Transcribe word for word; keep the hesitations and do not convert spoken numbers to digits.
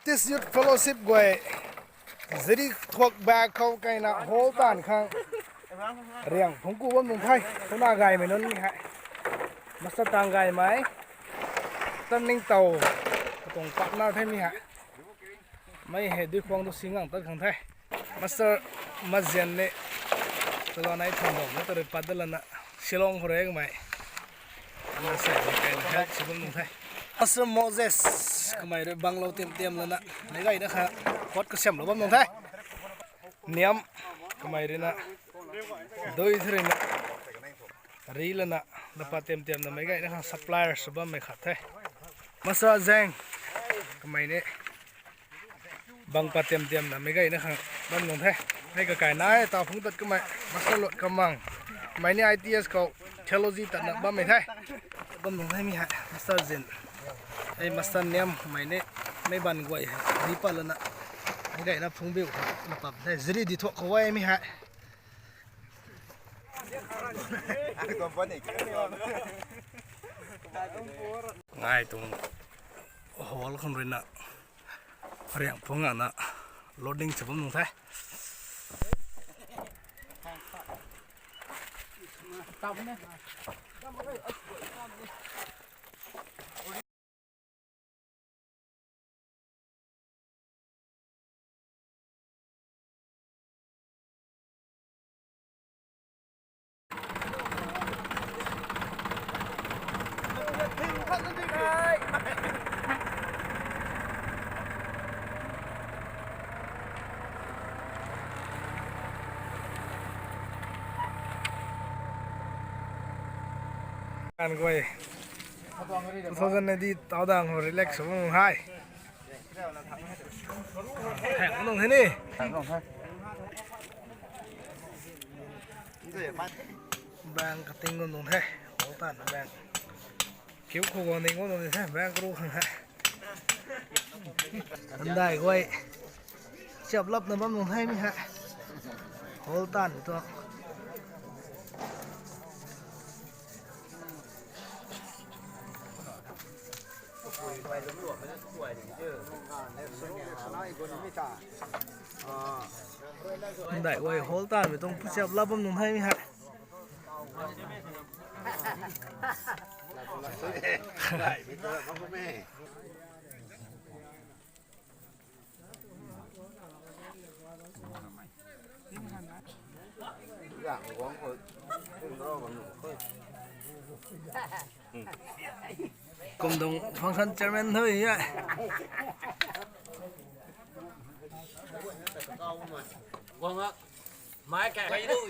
Baptist Youth Fellowship guay, Ziri thuak bak khou kaina hall taanv khang riang phungc ku bam nung the, tuna gaymei nunc ni hei. Master Tang Gaymei, Master Ningtow, katuang partner the mi hei. Mei hei dui khwang tu singang tat khang the. Master Mazian ni, tala nai thang dong na tari pat da lana, Shillong khou rui kamei. Ana sei ni kaina help sw bam nung the. Master Moses, kamei rui banglo tim tiam lana, mei gayna kha, pot kasiamlou bam nung the. Niam, kamei rui na, dui thari na, ri lana, lapa tim tiam na mei gayna kha supplier sw bammei khat the. Master Zeng, kamei ni, bang pat tiam tiam na mei gayna khang bam nung the. Hei kakai nai taw phungc tat kamei, Master Lot Kamang, kamei ni I T S khou theology tatna bammei the. Bam nung the mi hei, Master Zin, hei Master Niam, kamei ni, mei ban guay hei di pat lana, mei gayna phungc biu khang na pap the, Ziri di thuak khou e mi hei. Ngai tuang hall khang rui na, riang phungc ana loading sw bam nung the. Kan guay, two thousand ni di tau dang ho relax ho hai. Hei, nung the ni. Bang kating nung the. Hall taanv bang. Kiu khou guang ding nung the, bang kru khang hei. Andai guay. Chap lap na bam nung the mi hei. Hall taanv tu. Ndai guay hall taanvmei tuang puchap lap bam nung the mi hei. Kum tuang function chairman thu e. Mai kai kai lu.